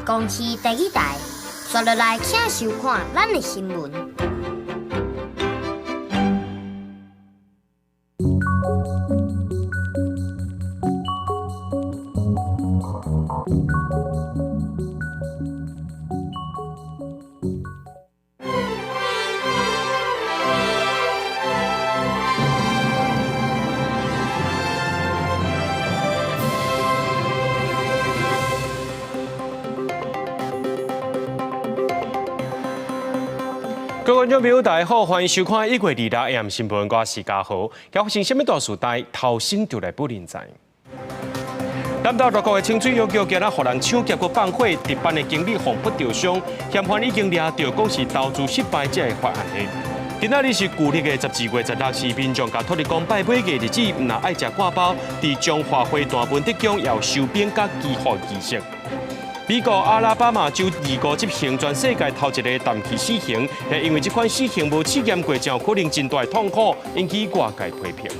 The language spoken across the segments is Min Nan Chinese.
公視第二台，刷落來請收看咱的新聞。各位觀眾朋友，大家好，歡迎收看1月26 AM 新聞，我是嘉豪。今發生啥物大事？帶頭先就來報您知。南投六股的清水郵局今仔予人搶劫閣放火，值班的經理予不著傷，嫌犯已經掠著，講是投資失敗才會發案的。今仔日是舊曆的12月16，是民眾共土地公拜尾的日子，毋若愛食割包，佇彰化花壇文德宮也有收餅佮祈福儀式。美國阿拉巴馬州二五執行全世界頭一个氮氣死刑，也因為這款死刑無試驗過，真有可能真大痛苦，引起外界批評。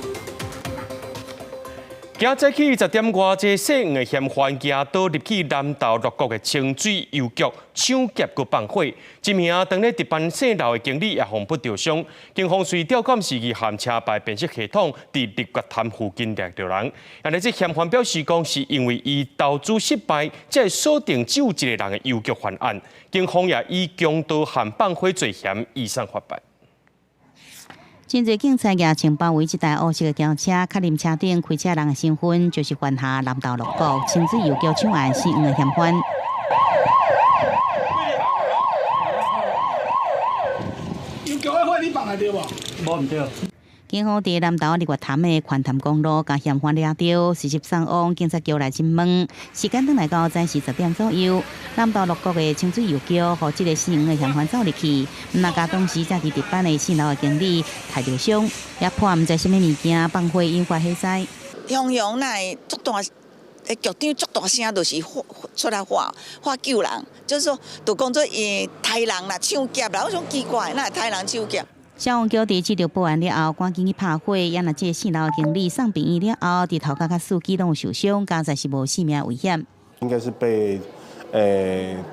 今早起10點外，這姓黃的嫌犯舉刀入去南投六股的清水郵局搶劫閣放火，這名當咧值班姓劉的經理也予不著傷。警方隨調監視器和車牌辨識系統，佇日月潭附近掠著人。但是這嫌犯表示講，是因為伊投資失敗，才會鎖定只有一個人的郵局犯案。警方也以強盜和放火罪嫌移送法辦。真濟警察舉槍包圍這台烏色的轎車，確認車頂開車人的身份，就是犯下南投六股清水郵局搶案姓黃的嫌犯。郵局的火你放來著無？無毋對。警方佇南投日月潭的環潭公路，共嫌犯掠著，隨即送往警察局來審問。時間轉來到早時10點左右，南投六股的清水郵局，予這个姓黃的嫌犯走入去，毋若共當時正佇值班的姓劉的經理刣著傷，也破毋知啥物物件放火引發火災。常常若會足大，局長足大聲，就是出來喊喊救人，就是說，就講做伊刣人啦、搶劫啦，我想奇怪，哪會刣人搶劫？消防局佇接著報案了後，趕緊去拍火，也若這个姓劉的經理送病院了後，佇頭殼佮四肢攏有受傷，佳哉是無性命危險。應該是被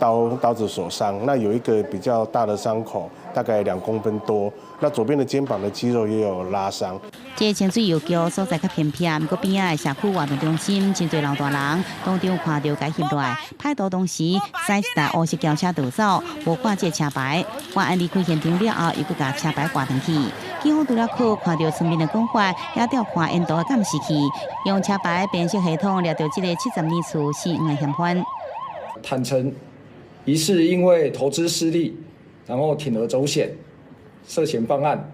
刀子所傷，那有一個比較大的傷口，大概2公分多。那左邊的肩膀的肌肉也有拉傷。這个清水郵局所在較偏僻，毋過邊仔的社區活動中心真濟老大人，當場看著共翕落來。歹徒當時駛一台烏色轎車逃走，無掛這个車牌。犯案離開現場了後，又閣共車牌掛轉去。警方除了靠看著村民的講法，也調看沿途的監視器，用車牌辨識系統掠著這个70年厝姓黃的嫌犯。坦承，疑似因為投資失利，然後鋌而走險，涉嫌犯案。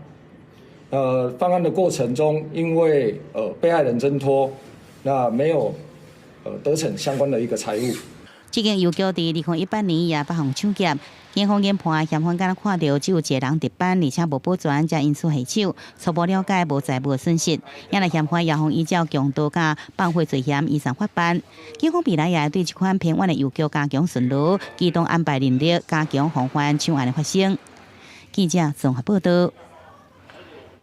犯案的過程中，因為被害人掙脫，那沒有得逞相關的一個財物。這間郵局佇2018年也發生搶劫，警方研判嫌犯敢若看著只有一個人值班，而且無保全，才因此下手。初步了解無財物損失，也若嫌犯也予依照強盜佮放火罪嫌移送法辦。警方未來也會對這款偏遠的郵局加強巡邏，機動安排人力，加強防範搶案的發生。記者綜合報導。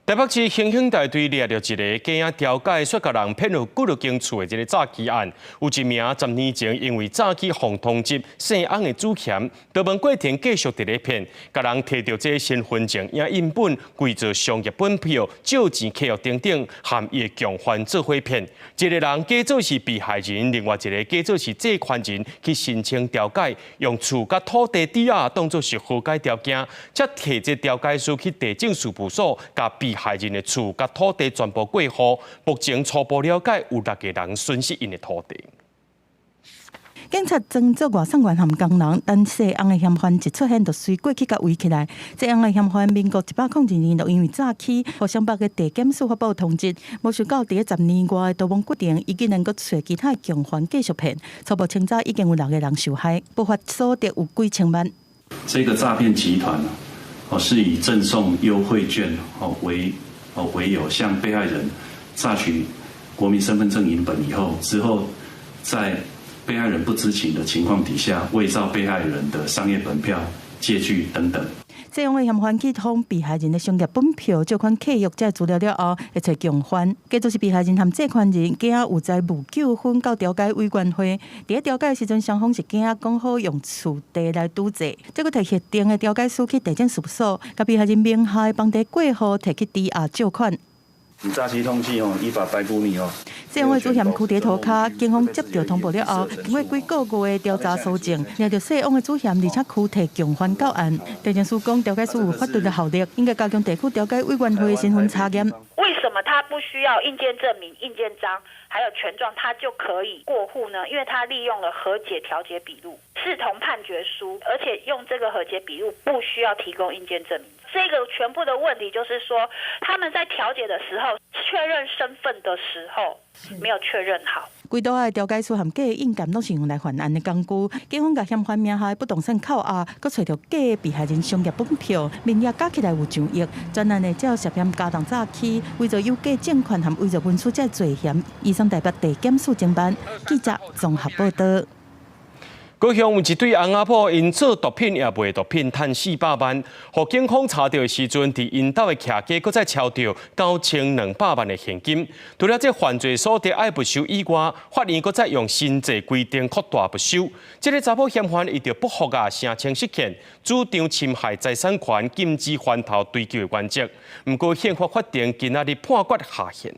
台北市刑警大隊掠著一个假調解，煞共人騙入幾落間厝的這个詐欺案。有一名10年前因為詐欺予通緝姓翁的主嫌，逃亡過程繼續佇咧騙，共人提著這身份證、影印本、偽造商業本票、借錢契約等等，含伊的共犯做伙騙。一个人假做是被害人，另外一个假做是借款人去申請調解，用厝佮土地抵押當做是和解條件，才提這調解書去地政事務所，共被害人的厝佮土地全部過戶。目前初步了解有6個人損失𪜶的土地。警察裝作外送員和工人，等姓翁的嫌犯一出現，就隨過去共圍起來。這翁的嫌犯民國102年就因為詐欺，予雙北的地檢署發布通緝，無想到佇咧10年外的逃亡過程，伊竟然閣揣其他的共犯繼續騙。初步清查已經有6個人受害，不法所得有幾千萬。這個詐騙集團是以贈送優惠券為由，向被害人詐取國民身份證影本以後，之後在被害人不知情的情況底下，偽造被害人的商業本票借據等等。這樣的嫌犯去予被害人的商業本票、借款契約這資料了後，會揣共犯。繼續是被害人和借款人驚有財務糾紛到調解委員會。佇咧調解的時陣，雙方是驚講好用厝地來賭債，這閣提協定的調解書去地政事務所，共被害人名下的房地過戶提去抵押借款。你詐欺通緝哦，依法逮捕你哦。這樣的主嫌拘佇塗跤，警方接到通報了後，經過幾個月的調查搜證，掠著細王的主嫌，而且拘提共犯到案。地政署講，調解書有法律的效力，應該加強地區調解委員會的身份查驗。為什麼他不需要印鑑證明、印鑑章，還有權狀，他就可以過戶呢？因為他利用了和解調解筆錄，視同判決書，而且用這個和解筆錄不需要提供印鑑證明。這個全部的問題就是說，他們在調解的時候確認身份的時候沒有確認好。規道的調解書和假印鑑攏是用來犯案的工具。警方共嫌犯名下的不動產扣押，閣揣著假被害人商業本票，面額加起來有上億。專案的照涉嫌加重詐欺、偽造有價證券和偽造文書這罪嫌，移送台北地檢署偵辦。記者綜合報道。高雄有一對翁仔某，𪜶做毒品也賣毒品，趁400萬。予警方查著的時陣，佇𪜶兜的徛家，閣再抄著9200萬的現金。除了這犯罪所得愛沒收以外，法院閣再用新制規定擴大沒收。這个查某嫌犯伊著不服啊，聲稱失騙，主張侵害財產權、禁止翻頭追究的原則。毋過憲法法庭今仔日判決下限。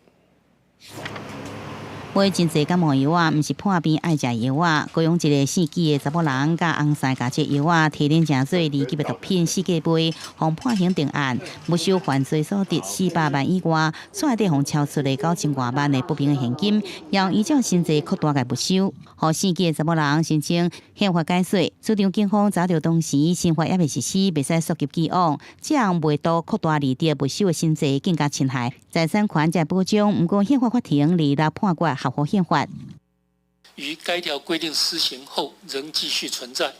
買真濟感冒藥仔，毋是破病愛食藥仔。高雄一个姓紀的查某人，佮翁婿共這藥仔提煉成做二級的毒品，四界賣，予判刑定案，沒收犯罪所得四百萬以外，厝內底予抄出來9000外萬的不明的現金，要依照新制擴大共沒收。予姓紀的查某人申請憲法解釋，主張警方查著當時刑法猶未實施，袂使溯及既往，這樣賣毒擴大利得沒收的新制更加侵害財產權這保障。毋過憲法法庭二六判決合乎憲法。於該條規定施行後仍繼續存在，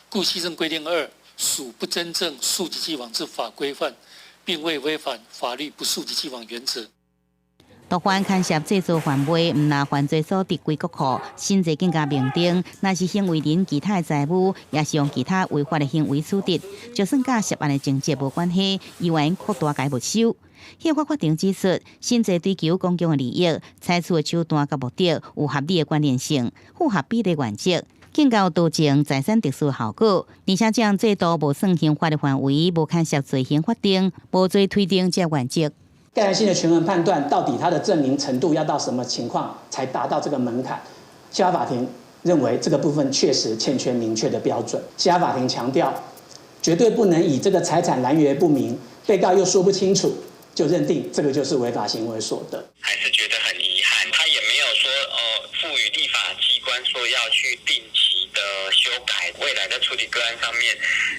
故修正規定二屬不真正溯及既往之法規範，並未違反法律不溯及既往原則。毒販牽涉製造販賣，毋但犯罪所得歸國庫，新制更加明定，若是行為人其他的財物，也是用其他違法的行為取得，就算佮涉案的情節無關係，依然擴大共沒收。憲法法庭指出，新制追求公共的利益，採取的手段佮目的有合理的關聯性，符合比例原則，更加有導正財產特殊效果。而且這樣制度無算刑法的範圍，無牽涉罪刑法定，無罪推定這原則。蓋然性的權衡判斷，到底它的證明程度要到什麼情況才達到這個門檻？憲法法庭認為這個部分確實欠缺明確的標準。憲法法庭強調，絕對不能以這個財產來源不明，被告又說不清楚，就認定這個就是違法行為所得。還是覺得很遺憾，他也沒有說賦予立法機關說要去定期的修改，未來在處理個案上面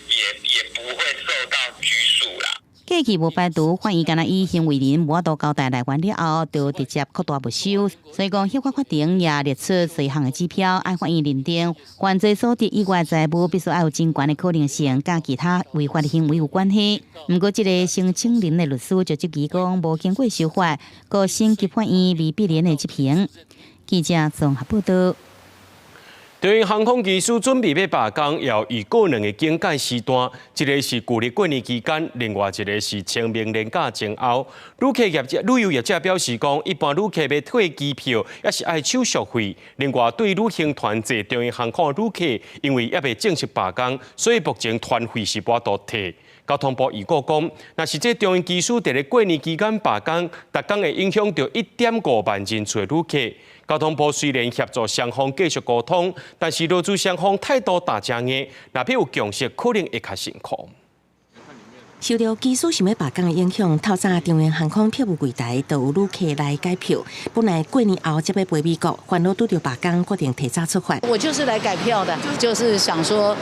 也不會受到拘束啦。過去無排除法院干焦以行為人無法度交代來源了後，就直接擴大沒收。所以講，憲法法庭也列出四項的指標，愛法院認定犯罪所得以外財物必須愛有真懸的可能性，佮其他違法的行為有關係。毋過，這个申請人的律師就質疑講，無經過修法，閣省級法院未必然會執行。記者綜合報道。長榮航空機師準備欲罷工，要預告兩个警戒時段，一个是舊曆過年期間，另外一个是清明連假前後。旅客業者、旅遊業者表示講，一般旅客欲退機票，猶是愛手續費。另外，對旅行團坐長榮航空的旅客，因為猶未正式罷工，所以目前團費是無法度退。交通部預估講，若是這長榮機師佇咧過年期間罷工，逐工會影響著1.5萬人次的旅客。交通部雖然協助雙方繼續溝通，但是勞資雙方態度打誠硬，若欲有共識，可能會較辛苦。受著機師想欲罷工的影響，透早長榮航空票務櫃台就有旅客來改票。本來過年後才欲飛美國，煩惱拄著罷工，決定提早出發。我就是來改票的，就是想說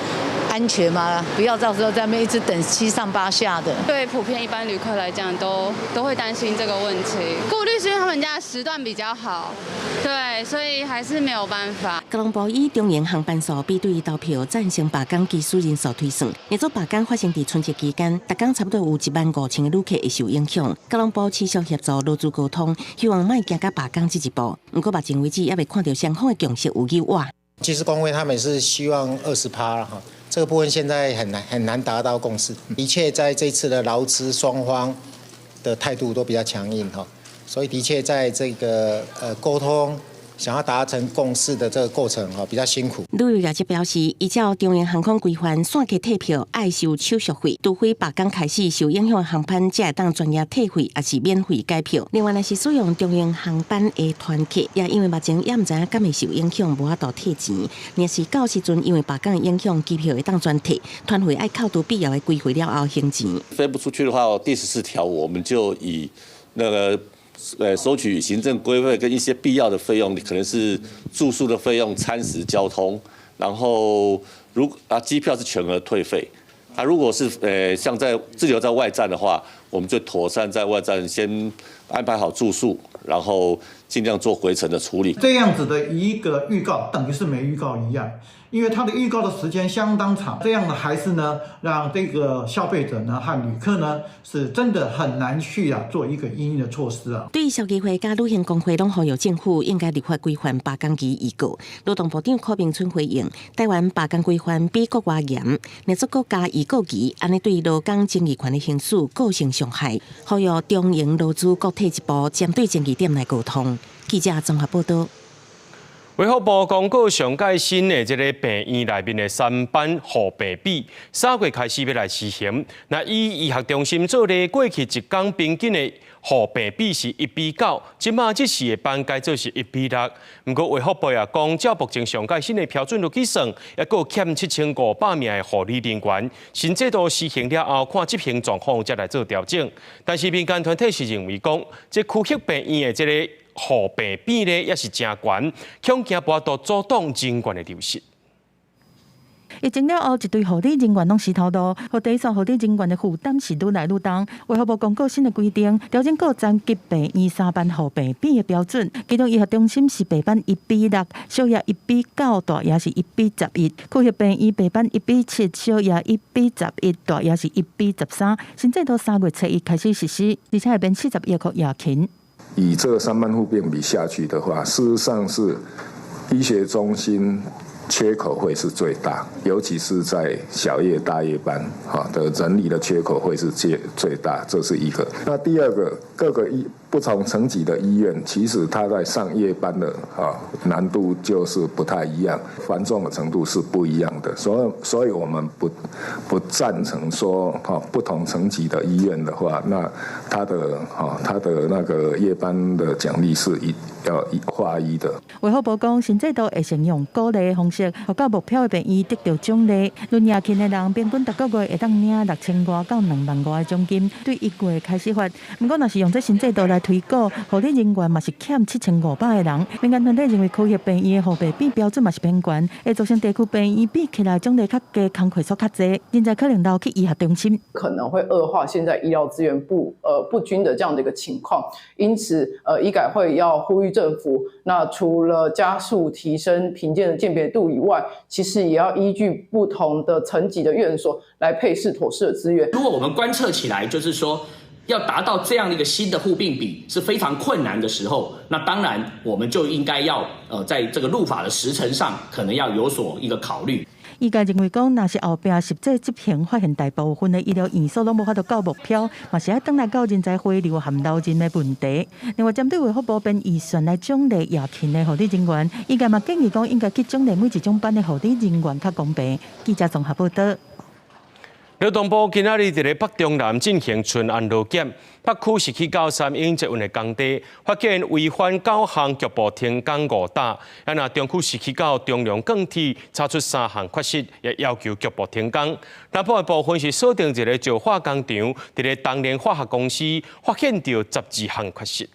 安全嘛，不要到時候在那邊一直等七上八下的。對普遍一般旅客來講，都會擔心這個問題。顧慮是因為他們家時段比較好，對，所以還是沒有辦法。交通部以長榮航班數比對投票贊成罷工機師人數推算，若做罷工發生佇春節期間，逐工差不多有1萬5千个旅客會受影響。交通部持續協助勞資溝通，希望莫行到罷工這一步。毋過目前為止，猶未看著雙方的共識有幾倚。其實工會他們是希望20%啦，哈。這個部分現在很難很難達到共識。的確，在這次的勞資雙方的態度都比較強硬哈，所以的確在這個溝通，想要達成共識的這個過程哈，比較辛苦。旅遊業者表示，依照長榮航空規範，散客退票愛收手續費，除非罷工開始受影響航班才會當全額退費，抑是免費改票。另外，若是使用長榮航班的團客，也因為目前也毋知影敢會受影響，無法度退錢。若是到時陣因為罷工的影響，機票會當全退，團費愛扣除必要的規費了後還錢。飛不出去的話，第14條我們就以那個。收取行政規費跟一些必要的費用，可能是住宿的費用、餐食、交通，然後如啊機票是全額退費。啊，如果是像在滯留在外站的話，我們就妥善在外站先安排好住宿，然後盡量做回程的處理。這樣子的一個預告，等於是沒預告一樣，因為它的預告的時間相當長，這樣呢，還是呢，讓這個消費者呢和旅客呢，是真的很難去啊做一個因應的措施啊。對消基會佮旅行公會攏呼籲政府應該立法規範罷工期預告。勞動部長柯銘春回應：台灣罷工規範比國外嚴，若閣閣加預告期，按呢對勞工爭議權的行使構成傷害。呼籲長榮勞資各退一步，針對爭議點來溝通。記者綜合報道。衛福部公告上蓋新的這个病院內面的三班護病比，3月開始欲來施行。若以醫學中心做例，過去一工平均的護病比是1比9，這馬這四个班改做是1比6。毋過衛福部也講，照目前上蓋新的標準落去算，猶閣欠7500名的護理人員。新制度施行了後，看執行狀況才來做調整。但是民間團體是認為講，這區域病院的這个護病比咧也是誠懸，恐驚無法度阻擋人員的流失。疫情了後，一堆護理人員攏死頭路，予第一線護理人員的負擔是愈來愈重。衛福部公告新的規定，調整各層級病院三班護病比的標準。其中醫學中心是白班1比6，小夜1比9，大夜是1比11。區域病院白班1比7，小夜1比11，大夜是1比13。新制度3月初1開始實施，而且會編40億塊夜勤。以這個三班護病比下去的話，事實上是醫學中心缺口會是最大，尤其是在小夜、大夜班哈的人力的缺口會是最最大，這是一個。那第二個，各個醫不同層級的醫院，其實它在上夜班的哈難度就是不太一樣，繁重的程度是不一樣的，所以我們不贊成說哈不同層級的醫院的話，那它的那個夜班的獎勵是一要一劃一的。衛福部講，新制度會先用鼓勵的方式，予到目標的病院得著獎勵。論夜勤的人，平均逐個月會當領6000外到2萬外的獎金，對1月開始發。毋過，若是用這新制度來推估，護理人員嘛是欠7500個人。民間團體認為，區域病院的護病比標準嘛是偏懸，會造成地區病院比起來獎勵較低，工課數較濟，人才可能流去醫學中心，可能會惡化現在醫療資源不均的這樣的一個情況。因此，醫改會要呼籲政府，那除了加速提升評鑑的鑑別度以外，其實也要依據不同的層級的院所來配置妥適的資源。如果我們觀測起來，就是說要達到這樣的一個新的護病比是非常困難的時候，那當然我們就應該要在這個入法的時程上，可能要有所一個考慮。醫界認為講，若是後壁實際執行，發現大部分的醫療院所攏無法度到目標，嘛是愛轉來到人才回流和留人的問題。另外，針對衛福部編預算來獎勵夜勤的護理人員，醫界嘛建議講，應該去獎勵每一種班的護理人員較公平。記者綜合報道。勞動部今仔日佇咧北中南進行巡按勞檢，北區是去到三鶯捷運的工地，發現違反9項局部停工5搭；啊，若中區是去到中龍鋼鐵，查出3項缺失，也要求局部停工。南部的部分是鎖定一个石化工廠，佇咧東聯化學公司發現著12項缺失。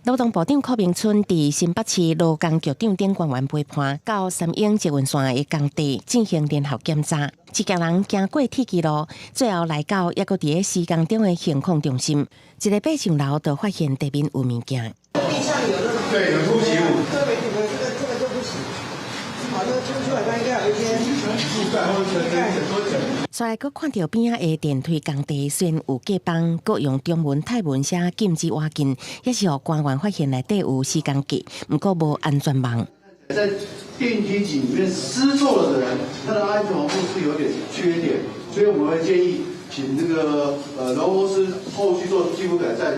勞動部長柯銘春佇新北市勞工局長等官員陪伴，到三鶯捷運線的工地進行聯合檢查。一行人行過鐵枝路，最後來到猶閣佇咧施工中的行控中心，一个爬上樓就發現地面有物件。地上有那種對，有凸起物。對，這個就不行。好，這個凸出來，它應該有一些。煞來閣看著邊仔的電梯工地，雖然有隔板，閣用中文、泰文寫禁止倚近，也是予官員發現內底有施工架，毋過無安全網。在電梯井裡面施作的人，他的安全防護是有點缺點，所以我們會建議請這個勞公司後續做進一步改善。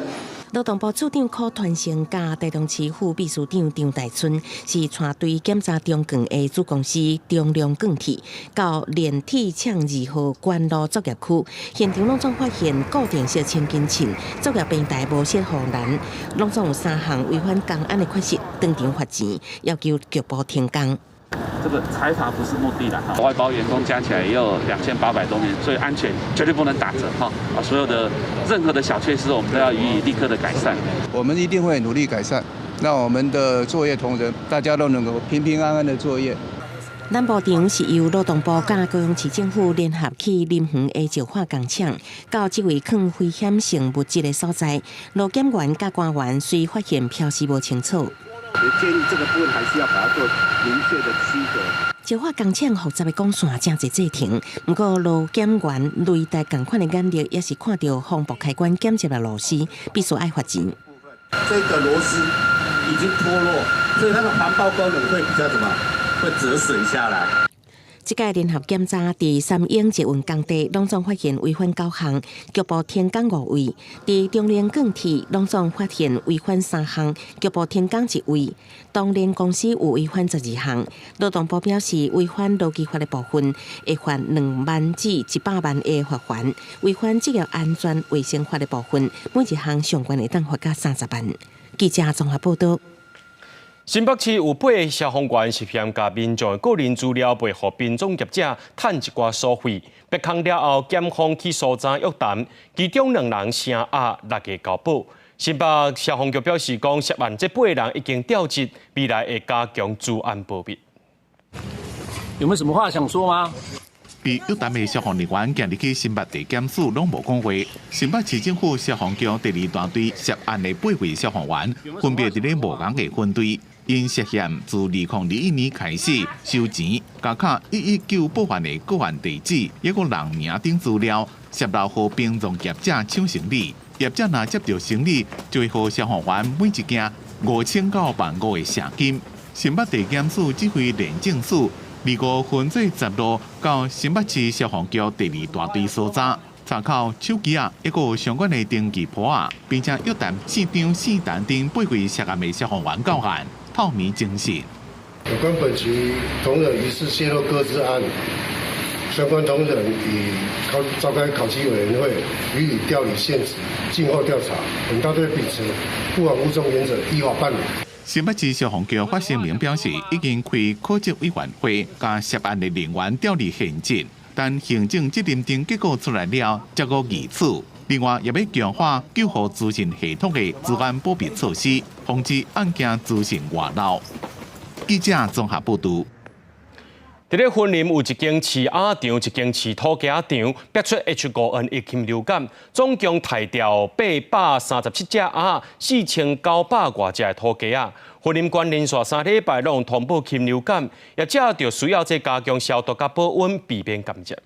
勞動部處長柯傳生佮台中市副秘書長張大春是帶隊檢查中鋼的子公司中良鋼鐵到煉鐵廠二號管路作業區，現場攏總發現固定式千斤秤作業平台無設護欄，攏總有三項違反工安的缺失，當場罰錢，要求局部停工。這個裁罰不是目的啦，外包員工加起來也有2800多名，所以安全絕對不能打折哈！啊，所有的任何的小缺失，我們都要予以立刻的改善。我們一定會努力改善，讓我們的作業同仁大家都能夠平平安安的作業。南部場是由勞動部佮高雄市政府聯合去林園的石化工廠，到這位藏危險性物質的所在，勞檢員佮官員雖發現標示無清楚。我建議這個部分還是要把它做明確的區隔。石化工廠複雜的管線誠濟製程，毋過勞檢員雷達仝款的眼力，也是看著防爆開關檢測的螺絲，必須愛罰錢。這個螺絲已經脫落，所以它的防爆功能會比較什麼？會折損下來。這屆聯合檢查佇三鶯捷運工地，攏總發現違反九項，局部停工五位；佇中聯鋼鐵，攏總發現違反三項，局部停工一位。東聯公司有違反12項。勞動部表示，違反勞基法的部分會罰2萬至100萬的罰鍰；違反職業安全衛生法的部分，每一項上懸會當罰到30萬。記者綜合報導。新北市有八个消防員涉嫌共民眾的個人資料賣予殯葬業者，趁一寡所費。逼空了後，檢方起訴狀約談，其中兩人聲押六月交保。新北消防局表示，講涉案這八个人已經調職，未來會加強資安保密。有沒有什麼話想說嗎？被約談的消防人員行入去新北地檢署，攏無講話。新北市政府消防局第二大隊涉案的八位消防員，分別佇咧無仝的分隊，𪜶涉嫌自2021年開始收錢，加敲119報案的個案地址，抑閣人名等資料，泄露予殯葬業者搶生理。業者若接著生理，就會予消防員每一件5000到1萬5的謝金。新北地檢署指揮廉政署25分做10路到新北市消防局第二大隊搜查，查扣手機仔，抑閣有相關的登記簿仔，並且約談姓張、姓陳等八位涉案的消防員到案，透明偵訊。有關本局同仁疑似洩露個資案，相關同仁已召開考績委員會，予以調離現職，靜候調查。本大隊秉持不枉勿縱原則，依法辦理。新北市消防局發聲明表示，已經開考績委員會，共涉案的人員調離現職，等行政責任認定結果出來了，才閣議處。另外，也欲強化救護資訊系統的資安保密措施，防止案件資訊外漏。記者綜合報導。佇咧雲林有一間飼鴨場，一間飼土雞仔場，爆出 H5N1 禽流感，總共刣掉837隻鴨，4900外隻的土雞仔。雲林縣連續3禮拜攏通報禽流感，業者就需要這加強消毒佮保溫，避免感染。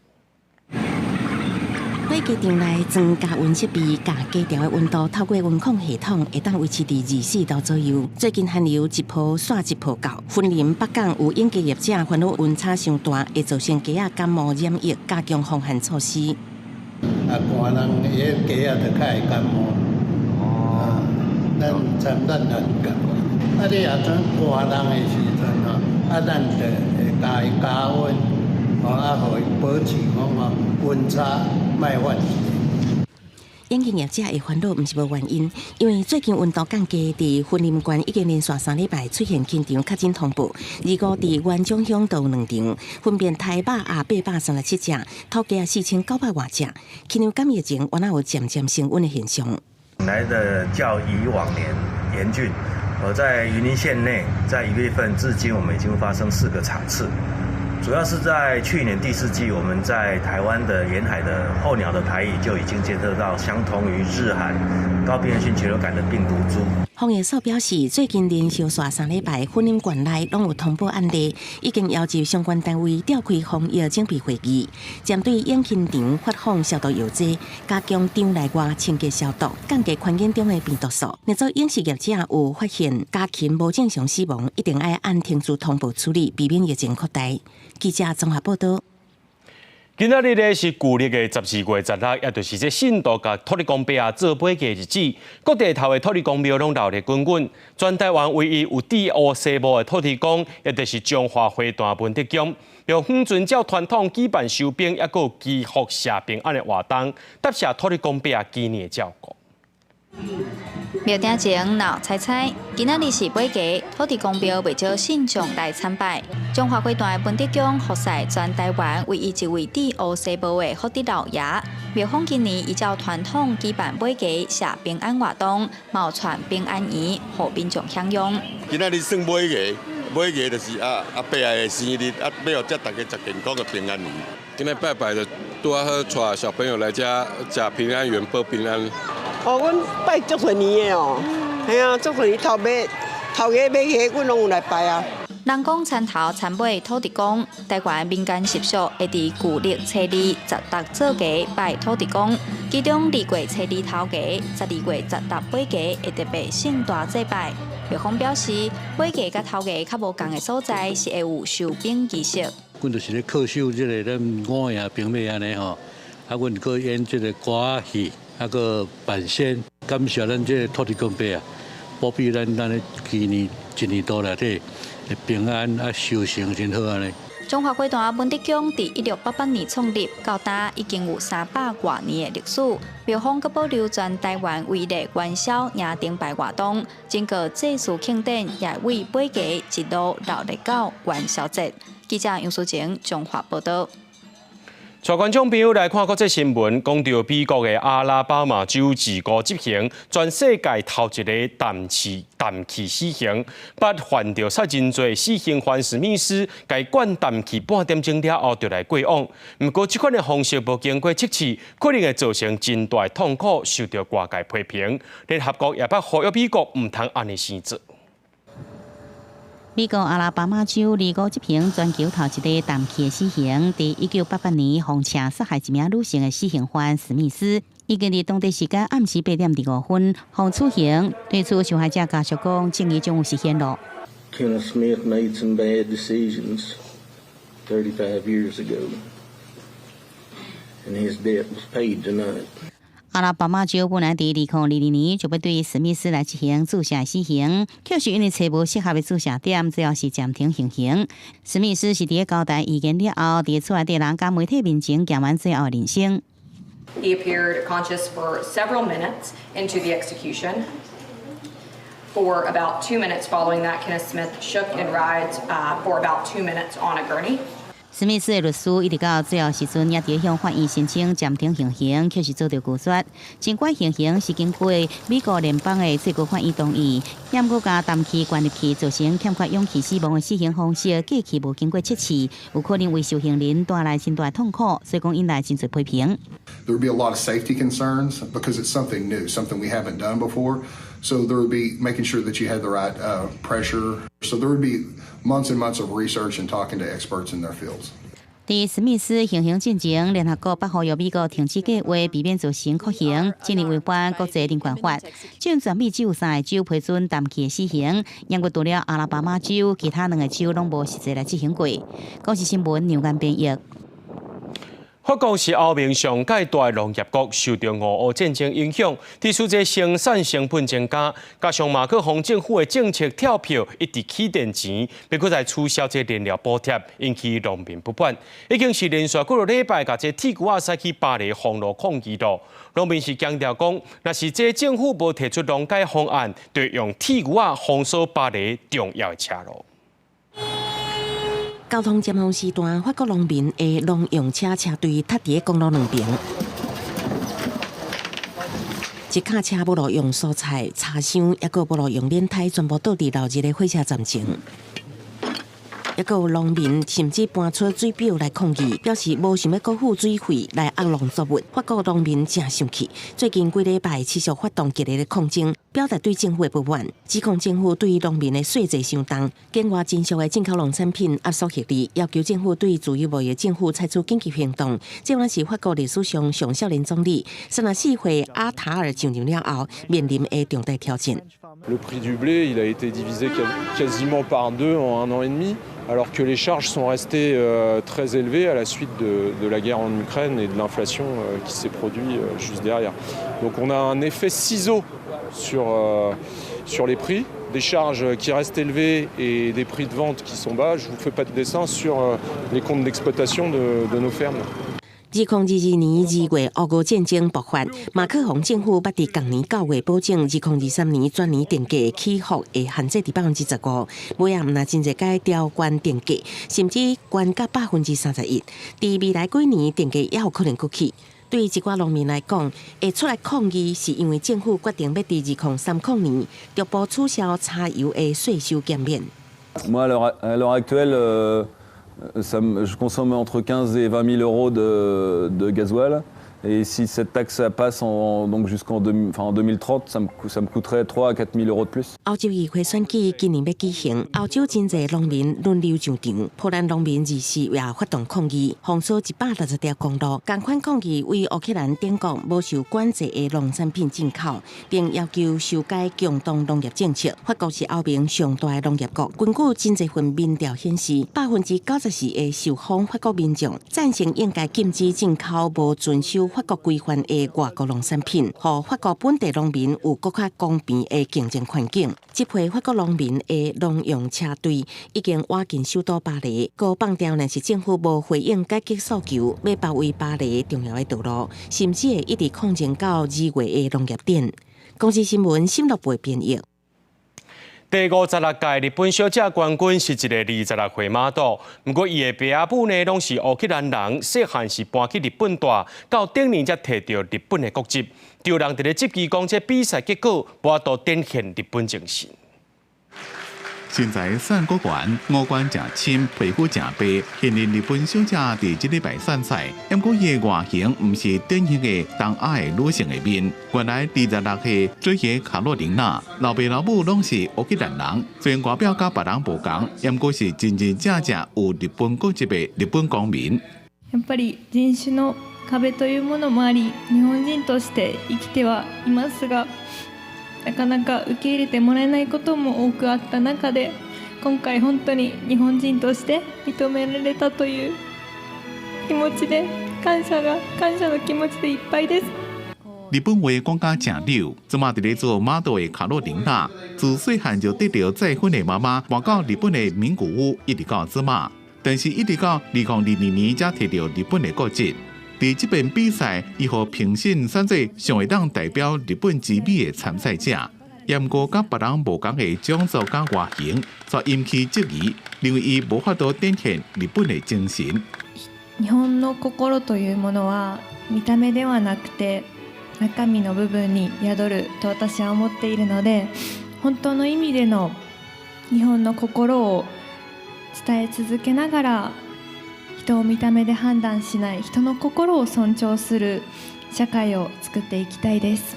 火雞場內裝加溫設備，共雞場的溫度透過溫控系統會當維持佇24度左右。最近寒流一波煞一波到，雲林北港有養雞業者煩惱溫差傷大，會造成雞仔感冒染疫，加強防寒措施。啊，寒人彼雞仔就較會感冒。哦。咱毋知咱難講。啊，你若陣寒人的時陣吼，啊，咱就會共伊加溫，吼啊，予伊保持講吼溫差莫發生。養雞業者會煩惱，毋是無原因，因為最近溫度降低，佇雲林縣已經連續3禮拜出現禽場確診通報，二五佇員山鄉都有兩場，分別刣肉鴨837隻，土雞4900外隻。禽流感疫情原來有漸漸升溫的現象。來得較以往年嚴峻。我在雲林縣內，在1月份至今，我們已經發生四個場次，主要是在去年第四季，我們在台灣的沿海的候鳥的排異就已經監測到相同於日韓高病原性禽流感的病毒株。防疫所表示，最近連續紲3禮拜，雲林縣內攏有通報案例，已經要求相關單位召開防疫準備會議，針對養禽場發放消毒藥劑，加強場內外清潔消毒，降低環境中的病毒數。若做飲食業者有發現家禽無正常死亡，一定愛按程序通報處理，避免疫情擴大。記者綜合報道。今仔日咧是舊曆的12月16，也就是這信徒共土地公伯仔做尾雞日子。各地頭的土地公廟攏熱鬧滾滾。全台灣唯一有戴烏紗帽的土地公，也就是彰化花壇文德宮，廟方遵照傳統舉辦收兵，抑閣有祈福謝平安的活動，答謝土地公伯仔今年的照顧。廟埕前鬧彩彩，今仔日是尾雞，土地公廟袂少信眾來參拜。彰化花壇的文德宮，服侍全台灣唯一一位戴烏紗帽的福德老爺。廟方今年依照傳統舉辦尾雞謝平安活動，冒傳平安圓，予民眾享用。今仔日算尾雞，尾雞就是阿阿伯的生日，啊，欲予遮大家食健康的平安圓。今日拜拜就拄仔好帶小朋友來遮食平安圓報平安。哦，阮拜足濟年的哦，嘿啊，足濟年頭尾頭家尾家，阮攏有來拜啊。人講田頭田尾土地公，台灣民間習俗會佇舊曆初二十六做雞拜土地公，其中二月初二頭雞，12月16尾雞會特別盛大祭拜。廟方表示，尾雞佮頭雞較無仝的所在是會有收兵儀式。阮就是咧恪守這个咱五營兵馬按呢吼，啊，阮閣演這个歌仔戲，啊，閣扮仙，感謝咱這个土地公伯啊，保庇咱咱咧今年一年多內底平安啊，收成真好按呢。彰化花壇文德宮佇1688年創立，到今已經有300外年的歷史。廟方閣保留全台灣唯一的元宵迎燈牌活動，整個祭祀慶典也會尾雞一路熱鬧到元宵節。記者楊淑晴彰化報道。帶觀眾朋友來看國際新聞，講著美國的阿拉巴馬州自古執行全世界頭一个氮氣死刑，捌犯著殺人罪死刑犯史密斯，共灌氮氣半點鐘了後就來過往。毋過這款的方式無經過測試，可能會造成真大痛苦，受著外界批評。聯合國也捌呼籲美國毋通按呢生做。美國阿拉巴馬州二五執行全球頭一个氮氣的死刑，佇1988年放車殺害一名女性的死刑犯史密斯，已經佇當地時間暗時8點25分，予處刑。對此，受害者家屬講，正義終有實現咯。 Kenneth Smith made some bad decisions 35 years ago, and his debt was paid tonight. 阿拉巴馬州本來佇2022年就欲對史密斯來執行注射死刑，卻是因為揣無適合的注射點，最後是暫停行刑。史密斯是佇咧交代遺言了後，佇厝內底人佮媒體面前行完最後的人生。 He appeared conscious for several minutes into the execution. For about 2 minutes following that, Kenneth Smith shook and writhed for about 2 minutes on a gurney. 史密斯的律師一直到最後時陣，也佇向法院申請暫停行刑，卻是遭著拒絕。儘管行刑是經過美國聯邦的最高法院同意，也毋過共氮氣灌入去造成欠缺氧氣死亡的死刑方式，過去無經過測試，有可能為受刑人帶來真大痛苦，所以講引來真濟批評。 There would be a lot of safety concerns because it's something new, something we haven't done before. So there would be making sure that you had the right pressure. So there would be months and months of research and talking to experts in their fields. 佇史密斯行刑進前，聯合國捌呼籲美國停止計劃，避免造成酷刑，這呢違反國際人權法。這全美只有三個州批准氮氣的死刑，毋過除了阿拉巴馬州，其他兩個州攏無實際來執行過。公視新聞梁安編譯。法國是歐盟上蓋大農業國，受著俄烏戰爭影響，佇蔬菜生產成本增加，加上馬克宏政府的政策跳票，一直起電錢，欲閣再取消這燃料補貼，引起農民不滿。已經是連續幾个禮拜，共這鐵牛仔駛去巴黎封路抗議咯。農民是強調講，若是這政府無提出農改方案，就用鐵牛仔封鎖巴黎重要的車路。交通尖峰時段，法國農民的農用車車隊塞佇公路兩邊，一卡車無路用蔬菜、柴箱，抑閣無路用輪胎，全部倒佇鬧熱的火車站前。抑閣有農民甚至搬出水表來抗議，表示無想欲閣付水費來壓農作物。法國農民誠生氣，最近幾禮拜持續發動激烈的抗爭，表達對政府的不滿，指控政府對農民的稅制傷重，境外真俗的進口農產品壓縮獲利，要求政府對自由貿易政府採取緊急行動。這嘛是法國歷史上上少年總理34歲阿塔爾上任了後面臨的重大挑戰。 Le prix du blé, il a été divisé quasiment par deux en un an et demi, alors que les charges sont restées très élevées à la suite de la guerre en Ukraine et de l'inflation qui s'est produite juste derrière. Donc on a un effet ciseau sur les prix, des charges qui restent élevées et des prix de vente qui sont bas. Je ne vous fais pas de dessin sur les comptes d'exploitation de nos fermes. 2022年2月，烏俄戰爭爆發，馬克宏政府捌佇仝年9月保證，2023年全年電價起伏會限制佇15%，尾仔毋但真濟擺調懸電價，甚至懸到31%。佇未來幾年，電價也有可能閣起。對一寡農民來講，會出來抗議，是因為政府決定欲佇2030年逐步取消柴油的稅收減免。 Moi, à l'heure actuelle, je consomme entre 15 et 20 000 euros de gasoil. Et si cette taxe passe donc jusqu'en enfin, en 2030, ça me coûterait 3 à 4 000 euros de plus. 歐洲議會選舉今年欲舉行，歐洲真濟農民輪流上場，波蘭農民24也發動抗議，封鎖160條公路，仝款抗議對烏克蘭等國無受管制的農產品進口，並要求修改強凍農業政策。法國是歐盟上大的農業國，根據真濟份民調顯示，94%的受訪法國民眾贊成應該禁止進口無遵守法國規範的外國農產品，予法國本地農民有閣較公平的競爭環境。這批法國農民的農用車隊已經倚近首都巴黎，閣放調若是政府無回應階級訴求，欲包圍巴黎重要的道路，甚至會一直抗爭到2月的農業展。公視新聞沈樂培編譯。第56屆日本小姐冠軍是一個26歲瑪都，毋過伊的爸仔母呢，攏是烏克蘭人，細漢是搬去日本蹛，到頂年才提著日本的國籍。有人佇咧質疑講，這比賽結果無法度展現日本精神。身材瘦閣懸，五官誠深，皮膚誠白，現任日本小姐佇這禮拜選賽，毋過伊的外形毋是典型的東亞的女性的面。原來26歲水野卡洛琳娜，老爸老母攏是烏克蘭人，雖然外表佮別人無仝，毋過是真真正正有日本國籍的日本公民。やっぱり人種の壁というものもあり、日本人として生きてはいますが、なかなか受け入れてもらえないことも多くあった中で、今回本当に日本人として認められたという気持ちで、感謝の気持ちでいっぱいです。日本話講甲誠溜，這馬佇咧做瑪都的卡洛琳娜，自細漢就得著再婚的媽媽搬到日本的名古屋，一直到這馬，但是一直到2022年才提著日本的國籍。佇這遍比賽，伊予評審選做上會當代表日本之美的參賽者。毋過佮別人無仝的種族佮外形，卻引起質疑，認為伊無法度展現日本的精神。日本の心というものは見た目ではなくて中身の部分に宿ると私は思っているので、本当の意味での日本の心を伝え続けながら、人を見た目で判断しない、人の心を尊重する社会を作っていきたいです。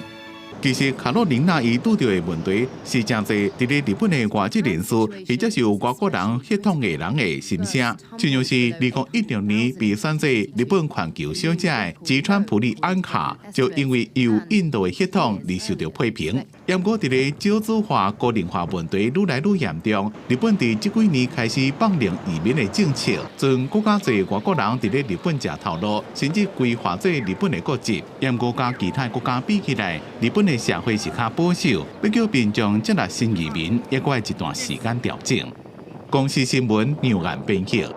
其實卡洛琳娜伊拄著的問題是誠濟佇咧日本的外籍人士，或者是有外國人血統的人的心聲。親像是2016年被選做日本環球小姐的吉川普利安卡，就因為有印度的血統而受著批評。毋過佇咧少子化、高齡化問題愈來愈嚴重，日本佇這幾年開始放寬移民的政策，準閣較濟外國人佇咧日本食頭路，甚至規劃做日本的國籍。毋過佮其他國家比起來，日本的社會是較保守，欲叫民眾接納新移民，猶閣愛一段時間調整。公視新聞楊岩編輯。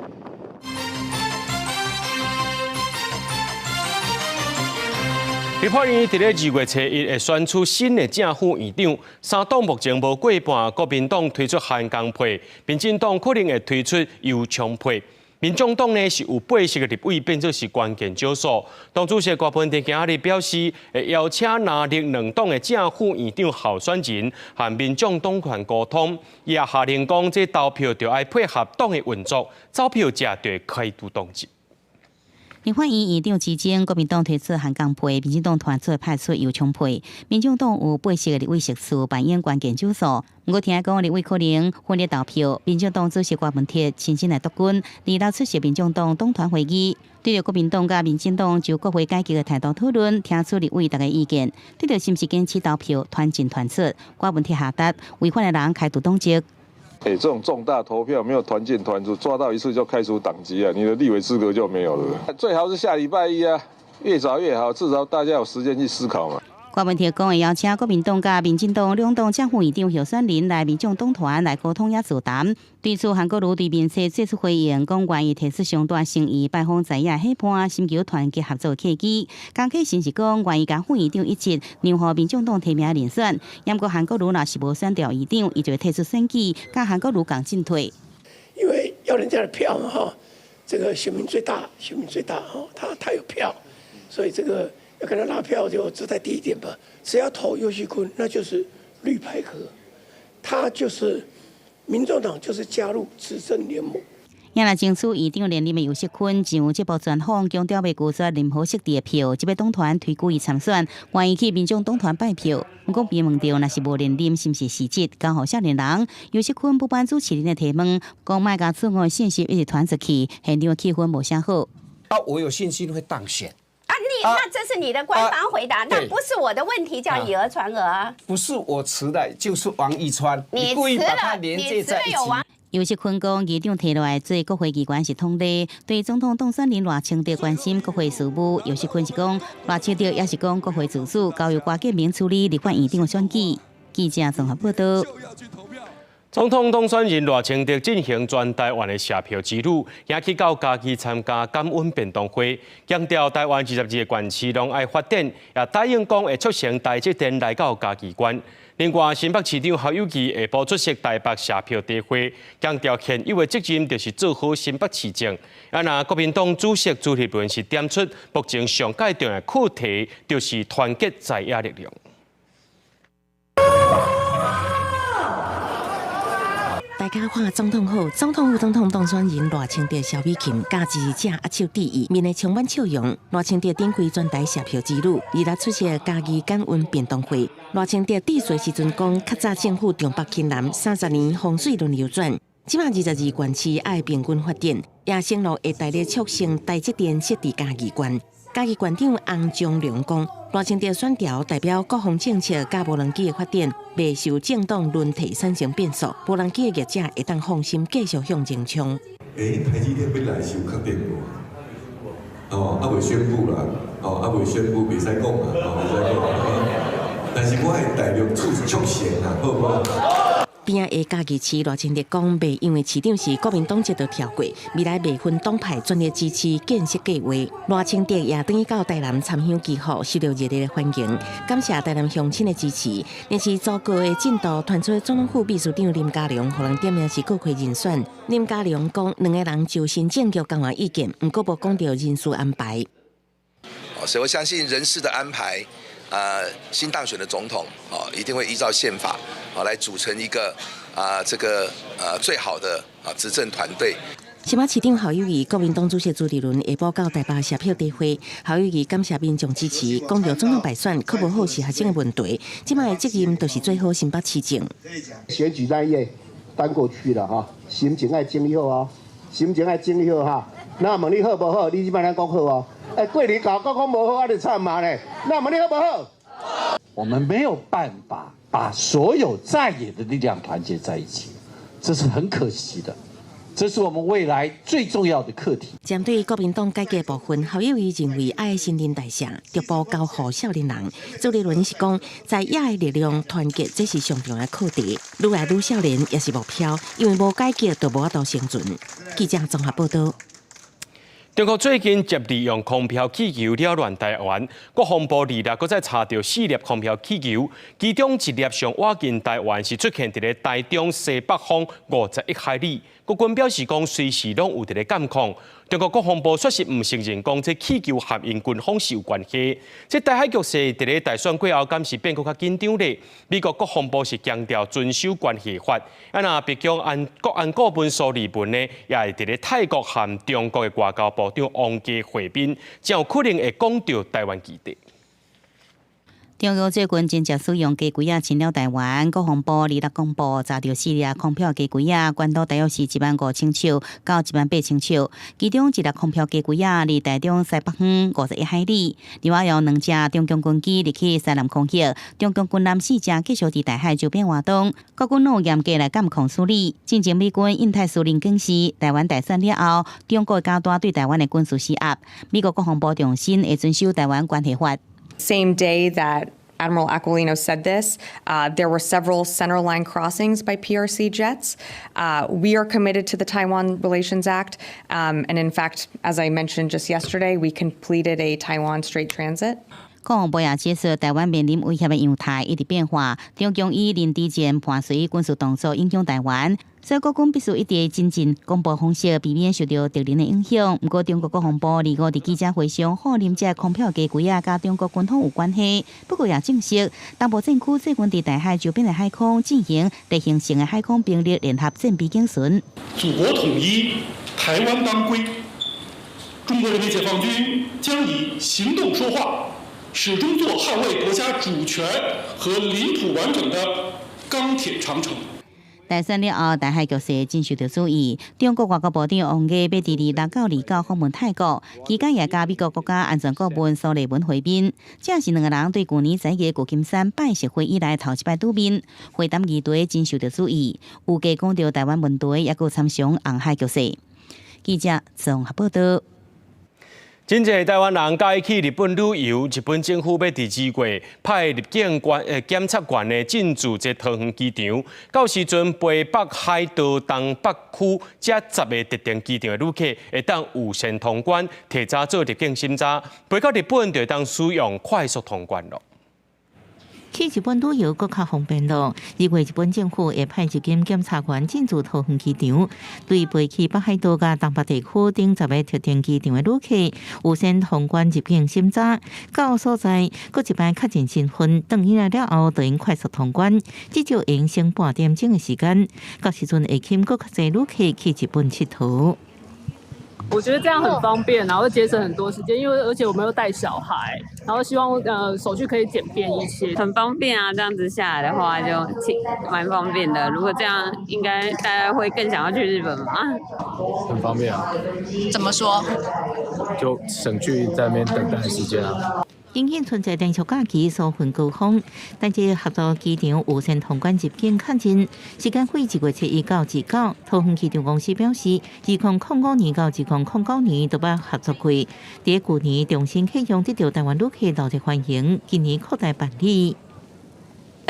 立法院佇咧2月初1會選出新的正副院長，三黨目前無過半，國民黨推出韓江配，民進黨可能會推出游錫堃。民眾黨呢是有80個立委變做是關鍵少數。黨主席郭文哲今仔日表示，會邀請藍綠兩黨的正副院長候選人和民眾黨團溝通，伊也下令講，這投票就愛配合黨的運作，走票者就會開除黨籍。立法院院長之爭，國民黨提出韓江配，民進黨團出派出游淙配。民眾黨有80個立委席次扮演關鍵少數。毋過聽講立委可能分裂投票，民進黨主席郭文鐵親身來督軍，二六出席民眾黨黨團會議，對著國民黨佮民進黨就國會改革的態度討論，聽取立委逐家意見，對著是毋是堅持投票團進團出，郭文鐵下達違反的人開除黨籍。欸，這種重大投票沒有團進團出，抓到一次就開除黨籍啊！你的立委資格就沒有了。最好是下禮拜一啊，越早越好，至少大家有時間去思考嘛。郭文鐵講會邀請國民黨佮民進黨兩黨正副院長候選人來民眾黨團來溝通也座談。對此，韓國瑜對面冊做出回應，講願意提出上大誠意，拜訪在野伙伴，尋求團結合作契機。江啟臣是講願意佮副院長一起，讓予民眾黨提名人選。毋過韓國瑜若是無選著院長，伊就會退出選舉，佮韓國瑜仝進退。因為要人家的票嘛，哈，這個選民最大，選民最大，哈，他有票，所以這個。要跟他拉票就姿態低一點吧。只要投游錫堃，那就是綠白合，他就是民眾黨，就是加入執政聯盟。也來爭取院長連任的游錫堃上節目專訪，強調袂拒絕任何設置的票，這擺黨團推舉伊參選，願意去民眾黨團拜票。毋過被問著若是無連任，是毋是辭職？交予少年人，游錫堃不滿主持人的提問，講莫共錯誤信息一直傳出去，現場氣氛無啥好。啊，我有信心會當選。啊，你那這是你的官方回答，那不是我的問題，叫以訛傳訛。不是我辭的，就是王義川，你故意辭把它了，你連接在一起。辭了有王。游錫堃講，議長提落來做國會議員是通例，對總統當選人賴清德關心國會事務。游錫堃是講，賴清德也是講國會自主，交由郭建明處理立法院長選舉。記者綜合報道。總統當選人賴清德進行全台灣的謝票之旅，也去到嘉義參加感恩便當會，強調台灣22個縣市攏愛發展，也答應講會促成台積電來到嘉義縣。另外，新北市長侯友宜下晡出席台北謝票大會，強調現有的責任就是做好新北市政。啊，若國民黨主席朱立倫是點出目前上蓋重要的課題，就是團結在野力量。大家看總統府，總統府總統當選人賴清德、蕭美琴佮支持者握手致意，面內充滿笑容。賴清德展開全台謝票之旅，二日出席嘉義感恩便當會。賴清德致辭時陣講，較早政府重北輕南，30年風水輪流轉，這擺22縣市愛平均發展，也承諾會大力促成台積電設佇嘉義縣。嘉義縣長洪忠良講，賴清德選調代表國防政策佮無人機的發展，袂受政黨輪替產生變數，無人機的業者會當放心繼續向前衝。欸，台積電欲來是有確定無？哦，猶未宣布啦，哦，猶未宣布，袂使講啦，哦，袂使講。但是我會大力促成啦，好無？邊仔的嘉義市賴清德講，袂因為市長是國民黨籍就跳過，未來袂分黨派全力支持建設計劃。賴清德也轉去到台南參香祈福，受到熱烈的歡迎，感謝台南鄉親的支持。但是組閣的進度傳出總統府秘書長林佳龍，予人點名是閣揆人選。林佳龍講，兩个人就新政局交換意見，毋過無講著人事安排。所以我相信人事的安排。新當選的總統，一定會依照憲法，來組成一個這個最好的執政團隊。新北市長侯友宜、國民黨主席朱立倫下晡到台北謝票大會，侯友宜感謝民眾支持，講著總統敗選考無好是學生的問題，這擺的責任就是做好新北市政。選舉那一頁翻過去了哈，心情愛整理好哦，心情愛整理好哈。那問你好無好，你這擺咱講好哦。欸，過年搞講講無好，啊就慘嘛咧。那問你好無好？我們沒有辦法把所有在野的力量團結在一起，這是很可惜的。這是我們未來最重要的課題。針對國民黨改革部分，侯友宜認為愛新陳代謝，逐步交予少年人。朱立倫是講，在野的力量團結，這是上重要的課題。愈來愈少年也是目標，因為無改革就無法度生存。記者綜合報道。中國最近接連用空飄氣球擾亂台灣，國防部二日閣再查著四粒空飄氣球，其中一粒上倚近台灣是出現佇咧台中西北方51海里。國軍表示講隨時攏有佇咧監控。中國國防部煞是毋承認講這氣球和𪜶軍方是有關係。這台海局勢佇咧大選過後，敢是變閣較緊張咧？美國國防部是強調遵守關係法。啊，若白宮安國安顧問蘇利文呢，也會佇咧泰國和中國的外交部長王毅會面，真有可能會講著台灣議題。中國最近真正使用雞胿仔侵擾台灣，國防部二六公布查著四粒空飄雞胿仔，高度大約是15,000尺到18,000尺，其中一粒空飄雞胿仔佇台中西北方51海里，另外有兩隻中共軍機入去西南空域，中共軍艦四隻繼續佇大海周邊活動，國軍攏有嚴格來監控處理。進前美軍印太司令警示，台灣大選了後，中國會加大對台灣的軍事施壓。美國國防部重申會遵守台灣關係法。 Same day that Admiral Aquilino said this, there were several centerline crossings by PRC jets. We are committed to the Taiwan Relations Act, and in fact, as I mentioned just yesterday, we completed a Taiwan Strait transit. 國防部也指出，台灣面臨威脅的樣態一直變化，中共以認知戰伴隨軍事動作影響台灣，所以國軍必須一直精進廣播方式，避免受著敵人的影響。毋過，中國國防部二五佇記者會上否認這空飄雞胿仔佮中國軍方有關係，不過也證實，東部戰區最近佇台海周邊的海空進行例行性的海空兵力聯合戰備警巡。祖國統一，台灣當歸。中國人民解放軍將以行動說話。始終做捍衛國家主權和領土完整的鋼鐵長城。大選了後，台海局勢真受著注意。中國外交部長王毅欲佇26到29訪問泰國，期間也佮美國國家安全顧問蘇利文會面。這是兩个人對舊年11月舊金山拜習會以來頭一擺拄面。會談議題真受著注意，有計講著台灣問題，也閣參詳紅海局勢。記者綜合報道。真濟台灣人佮意去日本旅遊，日本政府欲佇2月派入境官檢察員呢進駐這桃園機場，到時陣飛北海道東北區這10个特定機場的旅客會當預先通關，提早做入境審查，飛到日本就會當使用快速通關囉。去日本旅遊閣較方便囉。2月日本政府會派入境檢查員進駐桃園機場，對飛去北海道佮東北地區等10个特定機場的旅客，預先通關入境審查，到所在閣一擺確認身份，轉去來了後，就用快速通關，至少會省半點鐘的時間。到時陣會吸引閣較濟旅客去日本𨑨迌。我覺得這樣很方便，然後節省很多時間，因為而且我們又帶小孩，然後希望手續可以簡便一些，很方便啊！這樣子下來的話就挺蠻方便的。如果這樣，應該大家會更想要去日本吧？很方便啊。怎麼說？就省去在那邊等待時間啊。因應春節連續假期疏運高峰，但這合作機場預先通關入境確認時間會2月7日到29。桃園機場公司表示，2005年到2009年都捌合作過。佇舊年重新啟用，得著台灣旅客熱烈歡迎，今年擴大辦理。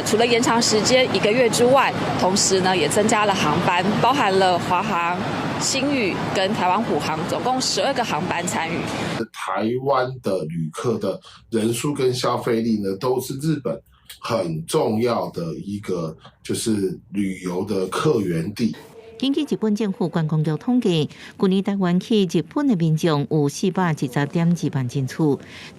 除了延長時間一個月之外，同時呢也增加了航班，包含了華航、星宇跟台灣虎航，總共12個航班參與。台灣的旅客的人數跟消費力呢，都是日本很重要的一個就是旅遊的客源地。根據日本政府觀光局統計，舊年台灣去日本的民眾有412.2萬人次，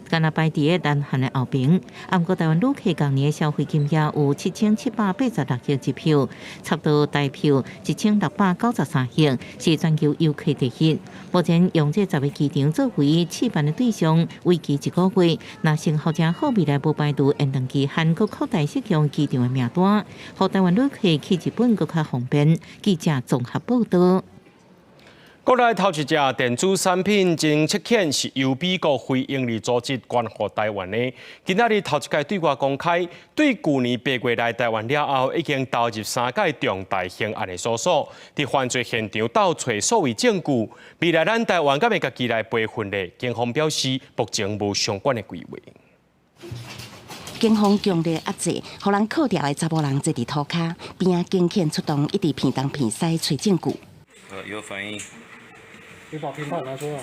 敢若排佇南韓的後爿。啊，毋過台灣旅客舊年的消費金額有7786億日票，差不多台票1693億，是全球遊客第一。目前用這10个機場作為試辦的對象，為期一個月。若成效誠好，未來無排除延長期限，閣擴大適用機場的名單，予台灣旅客去日本閣較方便。記者綜合報道。國內頭一隻電子產品偵測犬是由美國非營利組織捐予台灣的。今仔日頭一擺對外公開，對舊年8月來台灣了後，已經投入三屆重大刑案的搜索，佇犯罪現場鬥揣數位證據。未來咱台灣敢會家己來培訓咧？警方表示，目前無相關的規劃。警方強烈壓制，予人銬牢的查某人坐佇塗跤，邊仔警犬出動，一直騙東騙西揣證據。有反應。你把平板拿出來。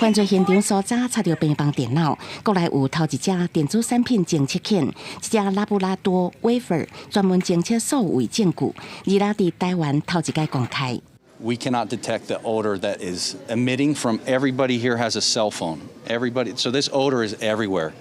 犯罪現場搜查查著平板電腦，國內有頭一隻電子產品偵測犬，這隻拉布拉多威爾專門偵測數位證據，而家佇台灣頭一擺公開。 We cannot detect the odor that is emitting from everybody here has a cell phone. Everybody, so this odor is everywhere.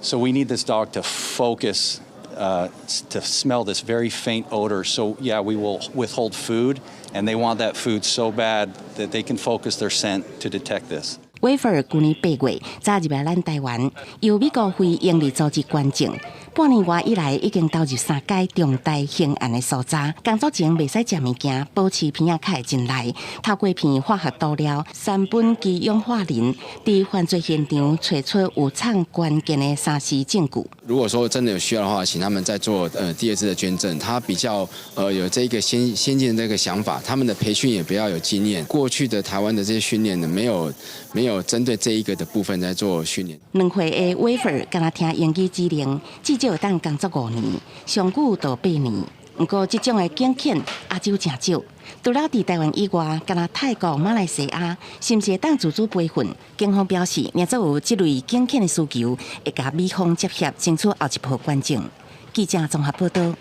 So we need this dog to focus, to smell this very faint odor. So yeah, we will withhold food, and they want that food so bad that they can focus their scent to detect this. 威爾舊年8月早入來咱台灣，由美國非營利組織捐贈。半年外以來，已經投入三屆重大刑案的搜查。工作前袂使食物件，保持鼻仔較會進來。透過鼻化學塗料三苯基氧化磷，佇犯罪現場揣出有藏關鍵的3C 證據。如果說真的有需要的話，請他們再做第二次的捐贈。他比較有這個先進的這個想法，他們的培訓也比較有經驗。過去的台灣的這些訓練呢，沒有針對這一個的部分在做訓練。2歲的威爾敢若聽英語指令，至少會當工作5年，上久就8年。毋過，這種的警犬亞洲誠少，除了佇台灣以外，敢若泰國、馬來西亞，是毋是會當自主培訓？警方表示，若做有這類警犬的需求，會共美方接洽，爭取後一步捐贈。記者綜合報道。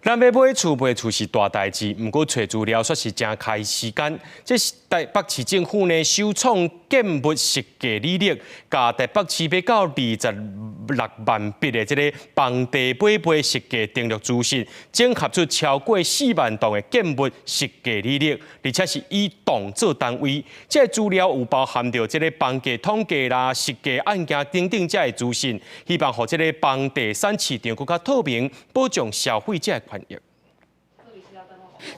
咱欲買厝賣厝是大代誌，毋過揣資料煞是誠開時間。這是台北市政府呢首創建物實價履歷，共台北市欲到26萬筆的這个房地買賣實價登錄資訊，整合出超過4萬棟的建物實價履歷，而且是以棟做單位。這个資料有包含著這个房價統計啦、實價案件等等這个資訊，希望予這个房地產市場閣較透明，保障消費者的權益。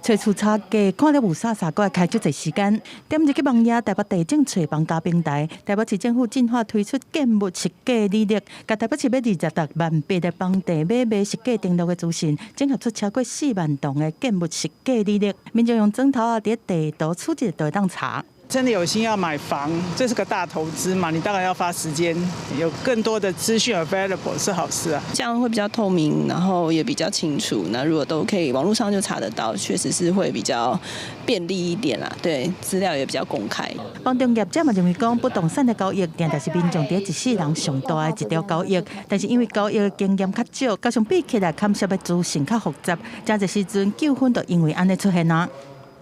揣厝查價，看了霧煞煞，閣愛開足濟時間。點入去網頁台北地政揣房家平台，台北市政府進化推出建物實價履歷，共台北市欲26萬筆的房地買賣實價登錄的資訊，整合出超過4萬棟的建物實價履歷。民眾用指頭仔佇地圖取一就會當查。真的有心要買房，這是個大投資嘛，你當然要花時間，有更多的資訊 available 是好事啊。這樣會比較透明，然後也比較清楚。那如果都可以網絡上就查得到，確實是會比較便利一點啦。對，資料也比較公開。房仲業者嘛認為講，不動產的交易，定定是民眾佇一世人上大的一條交易，但是因為交易的經驗較少，加上比起來牽涉的資訊較複雜，誠濟時陣糾紛就因為按呢出現啊。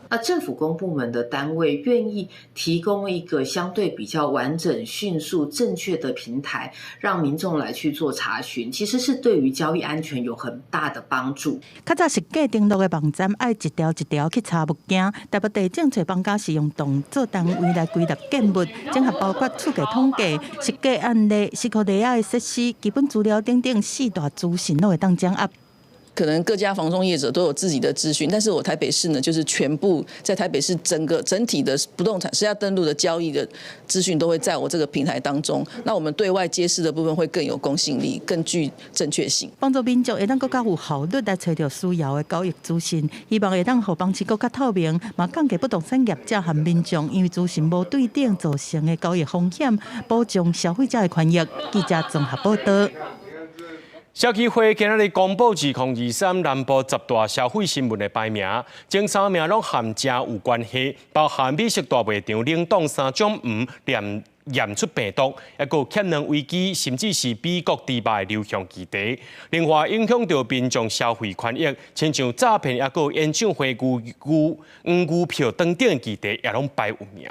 那政府公部門的單位願意提供一個相對比較完整、迅速、正確的平台，讓民眾來去做查詢，其實是對於交易安全有很大的幫助。較早實價登錄的網站愛一條一條去查物件，台北地政揣房家是用棟做單位來歸納建物，整合包括厝價統計、實價案例、實況地仔的設施、基本資料等等四大資訊攏會當掌握。可能各家房仲業者都有自己的資訊，但是我台北市呢，就是全部在台北市整個整體的不動產實價登錄的交易的資訊都會在我這個平台當中。那我們對外揭示的部分會更有公信力，更具正確性。幫助民眾會當閣較有效率來揣著需要的交易資訊，希望會當予房市閣較透明，嘛降低不動產業者和民眾因為資訊無對等造成的交易風險，保障消費者的權益。記者綜合報道。消基會今仔日公布2023南部十大消費新聞的排名，前三名攏和食有關係，包含美食大賣場冷凍三種黃驗出病毒，抑閣欠糧危機，甚至是美國豬肉流向議題。另外影響著民眾消費權益，親像詐騙，抑閣演唱會黃牛票等等的議題，也攏排有名。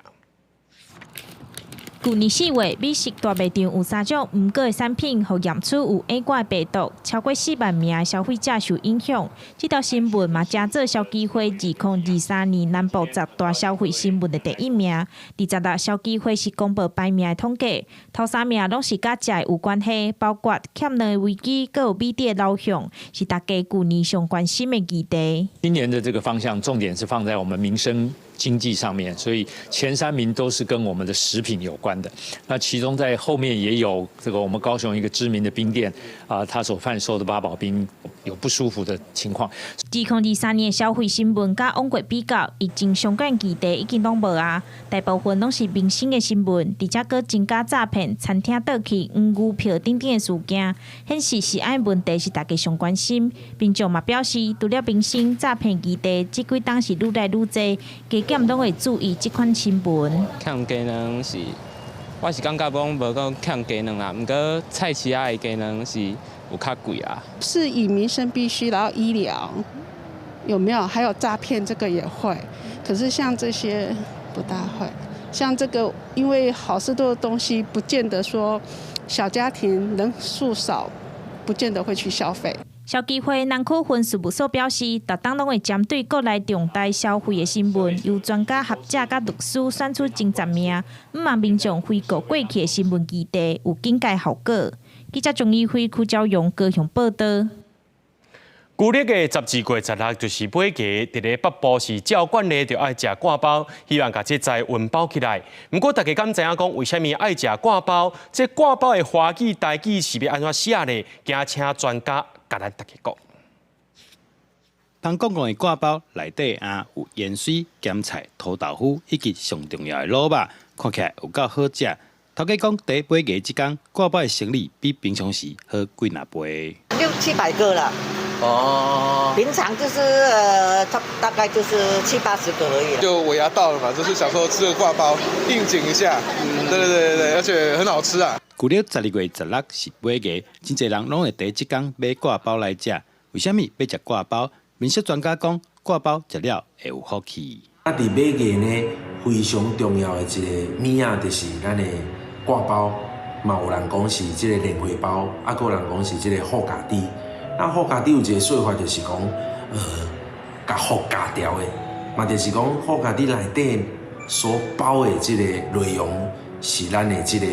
舊年4月，美食大賣場有三種黃果的產品，予驗出有 A 型病毒，超過4萬名的消費者受影響。這條新聞嘛，成做消基會2023年南部十大消費新聞的第一名。26消基會是公布排名的統計，頭三名攏是佮食的有關係，包括欠糧的危機，閣有米豬的流向，是大家舊年上關心的議題。今年的這個方向，重點是放在我們民生經濟上面，所以前三名都是跟我們的食品有關的。那其中在後面也有這個我們高雄一個知名的冰店啊，他所販售的八寶冰有不舒服的情況。2023年消費新聞佮往過比較，疫情相關議題已經攏無啊，大部分攏是民生的新聞，而且閣增加詐騙、餐廳倒去、黃牛票等等的事件，顯示食安問題是大家上關心。民眾嘛表示，除了民生詐騙議題，這幾冬是愈來愈濟，加減攏會注意這款新聞。欠雞卵是，我是感覺講無講欠雞卵啦，毋過菜市仔的雞卵是有較貴啊。是以民生必須，然後醫療有沒有？還有詐騙，這個也會。可是像這些不大會。像這個，因為好市多的東西，不見得說小家庭人數少，不見得會去消費。消基會南區分事務所表示，逐冬攏會針對國內重大消費的新聞，由專家學者佮律師選出前十名，毋望民眾回顧過去的新聞議題，有警戒效果。記者鍾義輝、柯昭勇高雄報道。舊曆的12月16就是尾牙，佇咧北部是照慣例就愛食割包，希望共這財運包起來。毋過大家敢知影講，為啥物愛食割包？這割包的華語、台語是欲按怎寫呢？今請專家共咱大家講。芳公公的割包內底啊有芫荽、鹹菜、塗豆腐以及上重要的滷肉，看起來有夠好食。頭家講，佇尾牙這工，割包的生意比平常時好幾若倍，六七百個啦。哦，平常就是大概就是七八十個而已。就尾牙到了嘛，就是想說吃個割包應景一下。嗯，對對對對，而且很好吃啊。舊曆12月16是尾牙，真濟人攏會佇這工買割包來食。為啥物欲食割包？民俗專家講，割包食了會有福氣。啊，佇尾牙呢，非常重要的一個物仔就是咱的割包，嘛有人講是這個蓮花包，啊，閣有人講是這個福夾豬。那福夾豬有一個說法，就是講，共福夾牢的，嘛就是講福夾豬內底所包的這個內容是咱的這個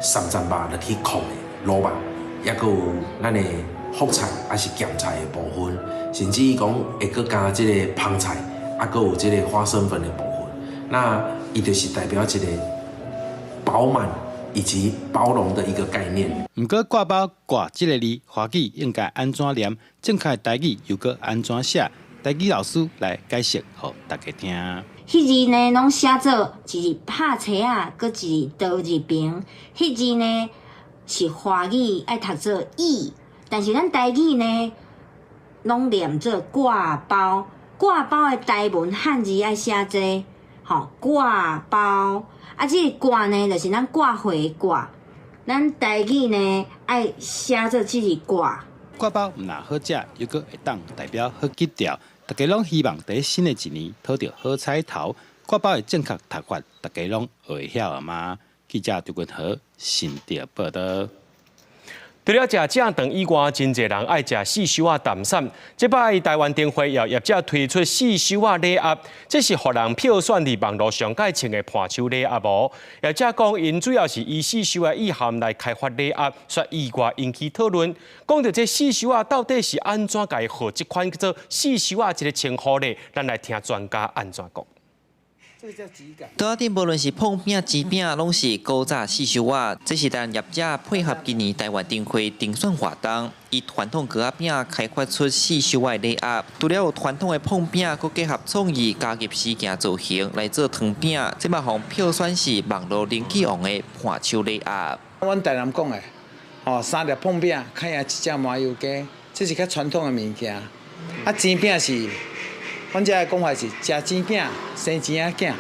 三層肉落去炕的滷肉，抑閣有咱的福菜抑是鹹菜的部分，甚至講會閣加這個芳菜，抑閣有這個花生粉的部分。那伊就是代表一個飽滿以及包容的一個概念。毋過割包割這個字，華語應該按怎念？正確台語又閣按怎寫？台語老師來解釋，予大家聽。彼字呢，攏寫做一字拍斜仔，閣一字刀字邊。彼字呢是華語愛讀做意，但是咱台語呢，攏念做割包。割包的台文漢字愛寫這個，吼，割包。啊，這個割呢，就是咱割花的割。咱台語呢，愛寫做這個割。割包毋但好食，猶閣會當代表好吉兆。大家攏希望佇新的一年討著好彩頭。割包的正確讀法，大家攏會曉嗎？記者張君和新竹報道。除了食正頓以外，真濟人愛食四收仔淡散。這擺台灣燈會也業者推出四收仔禮盒，這是予人票選佇網路上蓋穿的伴手禮盒無？業者講，𪜶主要是以四收的意涵來開發禮盒，煞意外引起討論。講著這四收仔到底是按怎共伊號這款叫做四收仔這个稱呼呢？咱來聽專家按怎講。桌仔頂無論是膨餅、煎餅，攏是古早四收仔。這是台灣業者配合今年台灣燈會評選活動，以傳統糕仔餅開發出四收仔禮盒。除了有傳統的膨餅，閣結合創意加入時行造型來做糖餅，這嘛予票選是網路人氣王的伴手禮盒。阮台南講的，吼，三粒膨餅，較贏一隻麻油雞，這是較傳統的物件。啊，煎餅是。阮遮的講法是食煎餅生錢仔囝，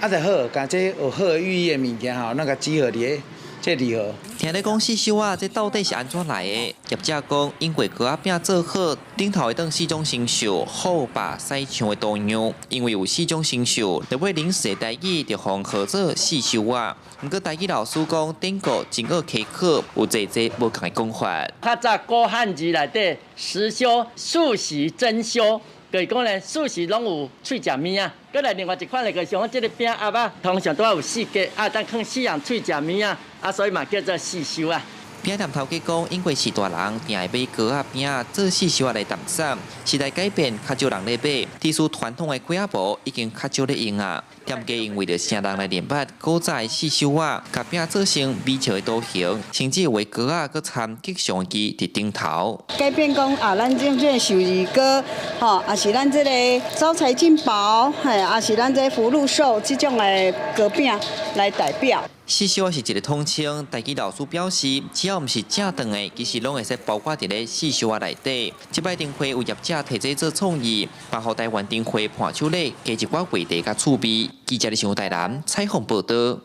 啊就好，共這有好的寓意的物件吼，咱共集合佇咧這禮盒。聽咧講四收仔，這到底是按怎來的？業者講，因為糕仔餅做好，頂頭會當四種生肖虎、豹、獅、象的圖樣，因為有四種生肖，落尾臨時的台語就予號做四收仔。毋過台語老師講，典故真學稽考，有濟濟無仝的講法。較早古漢字內底，實修、素食、珍饈。就是講咧，素食攏有喙食物仔，閣來另外一款咧，就是講這个餅盒仔，通常都愛有四格，啊，當囥四樣喙食物仔，啊，所以嘛叫做四收仔。餅店頭家講，因為是大人定愛買糕仔餅做四收仔來淡散，時代改變，較少人咧買，其實傳統的粿仔糊已經較少咧用啊。店家𪜶為著請人來認捌古早的四收仔，共餅做成美笑的圖形，甚至畫糕仔閣參吉祥字佇頂頭。改變講啊，咱這這壽字糕，吼，抑是咱這個招財進寶，嘿，抑是咱這福祿壽這種的糕餅來代表。四小是一个統稱，台語老師表示，只要毋是正頓的，其實攏會使包括佇咧四小仔內底。這擺燈會有業者提這做創意，包括台灣燈會伴手禮，加一寡話題佮趣味。記者李台南採訪報道。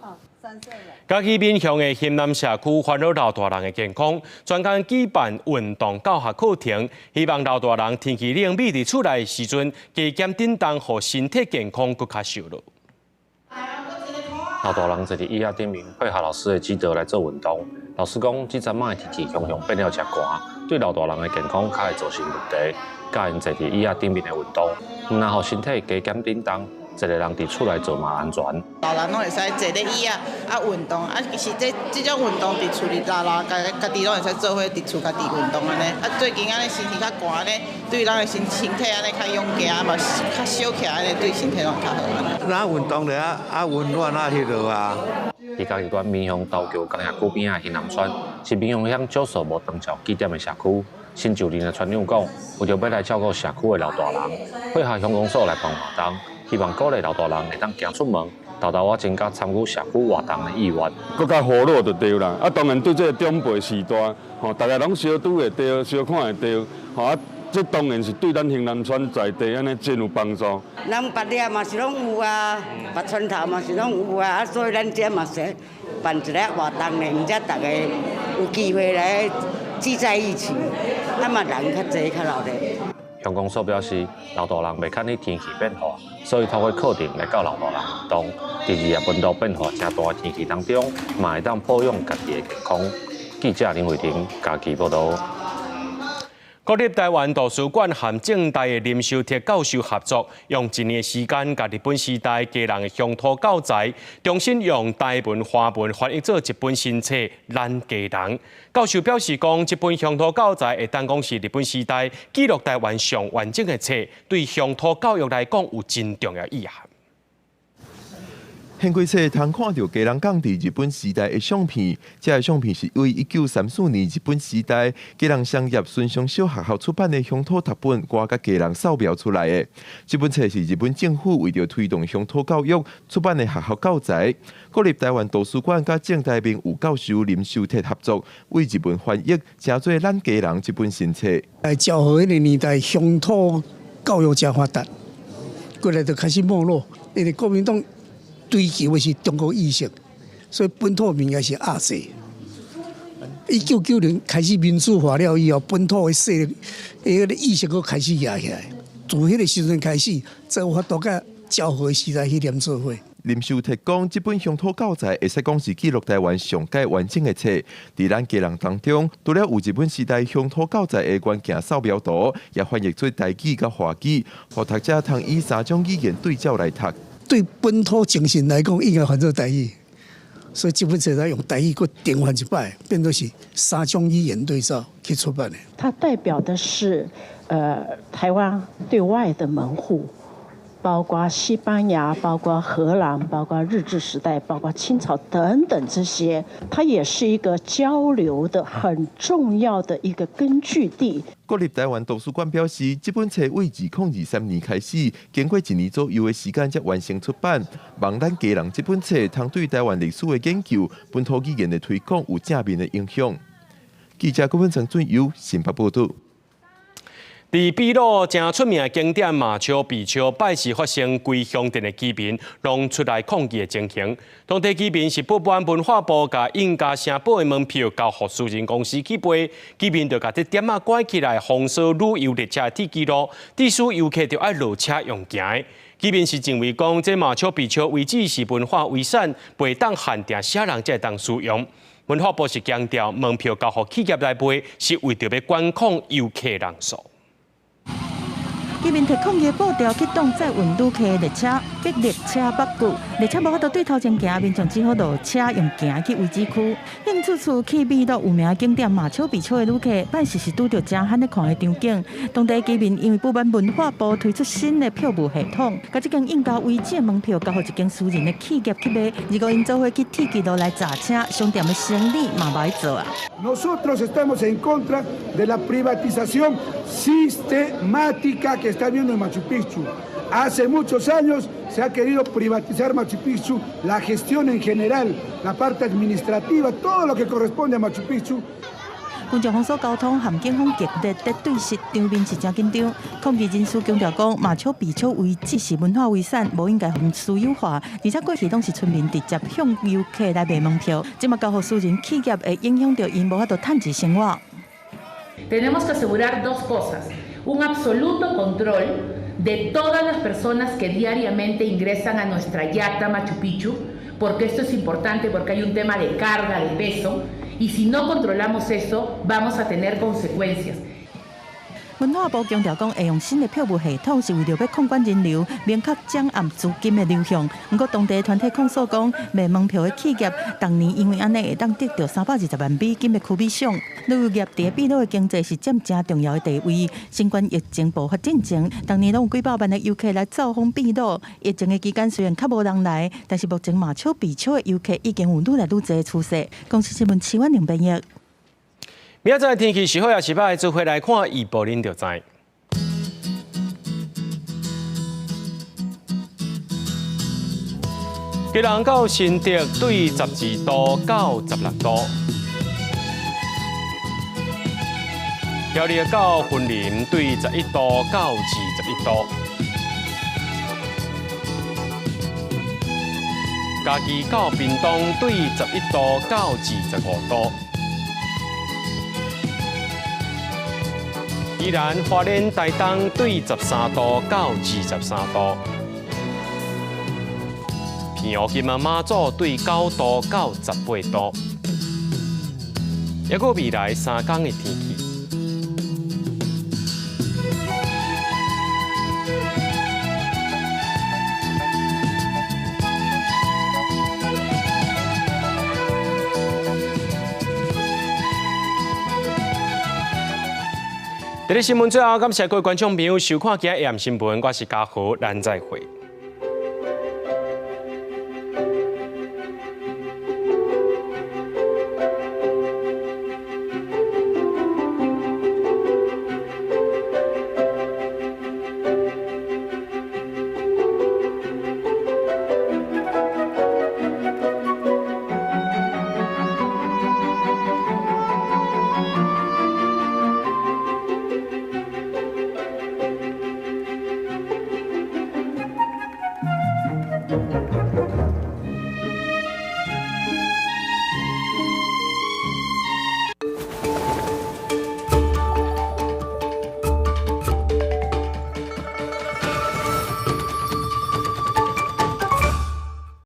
嘉義民雄的興南社區煩惱老大人的健康，專工舉辦運動教學課程，希望老大人天氣冷，覕佇厝內時陣，加減振動，予身體健康閣較受落。老大人坐佇椅仔頂面，配合老師的指導來做運動。老師講，這陣仔的天氣常常變了誠寒，對老大人的健康較會造成問題。教𪜶坐佇椅仔頂面的運動，毋但予身體加減振動，一個人佇厝內做嘛安全。老人攏會使坐咧椅仔啊運動，啊其實這這種運動佇厝裡老老家家己攏會使做伙佇厝家己運動按呢。啊最近按呢天氣較寒呢，對人的身身體按呢較勇健，嘛較小起來按呢對身體攏較好。咱運動咧啊啊溫暖啊彼落啊。佇嘉義縣民雄頭橋工業區邊仔興南村，是民雄鄉少數無長照據點的社區。新就任的村長講，為著欲來照顧社區的老大人，配合鄉公所來辦活動，希望鼓勵老大人會當行出門，沓沓仔增加參與社區活動的意願。閣較活絡就對啦。啊，當然對這個長輩時代，吼，大家攏相拄會著，相看會著，吼啊，這當然是對咱興南村在地按呢真有幫助。咱別埆嘛是攏有啊，別村頭嘛是攏有啊，啊，所以咱這嘛是辦一个活動呢，毋才大家有機會來聚在一起，啊嘛人較濟較熱鬧。鄉公所表示，老大人袂堪得天氣變化，所以透過課程來教老大人運動。佇熱夜溫度變化誠大的天氣當中，嘛會當保養家己的健康。記者林慧婷嘉義報導。國立臺灣圖書館和政大的林修哲教授合作，用一年時間，共日本時代基隆的鄉土教材，重新用台文、華文翻譯做一本新冊《咱基隆》。教授表示講，這本鄉土教材會當講是日本時代記錄臺灣上完整的冊，對鄉土教育來講有真重要意涵。現規冊通看著基隆港佇日本時代的相片，這个相片是對1934年日本時代基隆商業巡上小學校出版的鄉土讀本，我佮基隆掃描出來的。這本冊是日本政府為著推動鄉土教育出版的學校教材。國立臺灣圖書館佮政大名譽教授林修哲合作，為日文翻譯，成做咱基隆這本新冊。在昭和彼个年代，鄉土教育誠發達，過來就開始沒落，因為國民黨追求的是中國意識，所以本土物件是壓制。1990開始民主化了以後，本土的勢力，彼个意識閣開始揚起來。自彼個時陣開始，才有法度佮昭和時代去連做伙。林修哲講，這本鄉土教材會使講是記錄臺灣上蓋完整的冊。佇咱基隆當中，除了有日本時代鄉土教材的原件掃描圖，也翻譯做台語佮華語，予讀者通以三種語言對照來讀。對本土精神來講，應該翻做台語，所以這本冊才用台語閣重翻一擺，變做是三種語言對照去出版的。它代表的是，台灣對外的門戶，包括西班牙、包括荷蘭、包括日治時代、包括清朝等等這些，它也是一個交流的很重要的一個根據地。國立臺灣圖書館表示，這本冊為2023年開始，經過一年左右的時間才完成出版。望咱基隆這本冊，通對臺灣歷史的研究、本土語言的推廣有正面的影響。記者郭文成俊優新北報導。佇秘魯誠出名的景點馬丘比丘，拜四發生規鄉鎮的居民攏出來抗議的情形。當地居民是不滿文化部共印加城堡的門票交予私人公司去賣，居民就共這點仔關起來封鎖旅遊列車的鐵枝路，致使遊客著愛落車用行的。居民是認為講，這馬丘比丘遺址是文化遺產，袂當限定啥人才會當使用。文化部是強調，門票交予企業來賣，是為著欲管控遊客人數。居民提抗議布條去擋載運旅客的列車，逼列車北過。列車無法度對頭前行，民眾只好落車用行去遺址區。興趣處去秘魯有名景點馬丘比丘的旅客，拜四是拄著誠罕咧看的場景。當地居民因為不滿文化部推出新的票務系統，共這間印加遺址的門票交予一間私人的企業去賣，如果𪜶做伙去鐵枝路來軋車，商店的生意嘛無愛做啊。 Nosotros estamos en contra de la privatización sistemática que está habiendo en Machu Picchu. Hace muchos años se ha querido privatizar Machu Picchu, la gestión en general, la parte administrativa, todo lo que corresponde a Machu Picchu. 根據封鎖交通和警方激烈的對峙，場面是真緊張。抗議人士強調講，馬丘比丘遺址是文化遺產，無應該予私有化。而且過去攏是村民直接向遊客來賣門票，這馬交予私人企業會影響著𪜶無法度趁錢生活。 Tenemos que asegurar dos cosas: un absoluto control de todas las personas que diariamente ingresan a nuestra llaqta Machu Picchu, porque esto es importante, porque hay un tema de carga, de peso, y si no controlamos eso, vamos a tener consecuencias. 文化部強調講，會用新的票務系統是為著欲控管人流，明確掌握資金的流向。毋過當地團體控訴講，賣門票的企業逐年因為按呢會當得著320萬美金的曲米賞。旅遊業佇秘魯的經濟是佔誠重要的地位。新冠疫情爆發進前，逐年攏有幾百萬的遊客來造訪秘魯。疫情的期間雖然較無人來，但是目前馬丘比丘的遊客已經有愈來愈濟的趨勢。公視新聞徐婉玲編譯。明仔載天氣是好抑是䆀，做伙來看預報，恁就知。基隆到新竹對12度到16度，苗栗到雲林對11度到21度，嘉義到屏東對11度到25度。宜蘭、花蓮、台東對13度到23度，澎湖、金門、馬祖對9度到18度。抑閣未來3工的天氣。這裡新聞最後，感謝各位觀眾朋友收看今日的新聞，我是嘉豪，咱再會。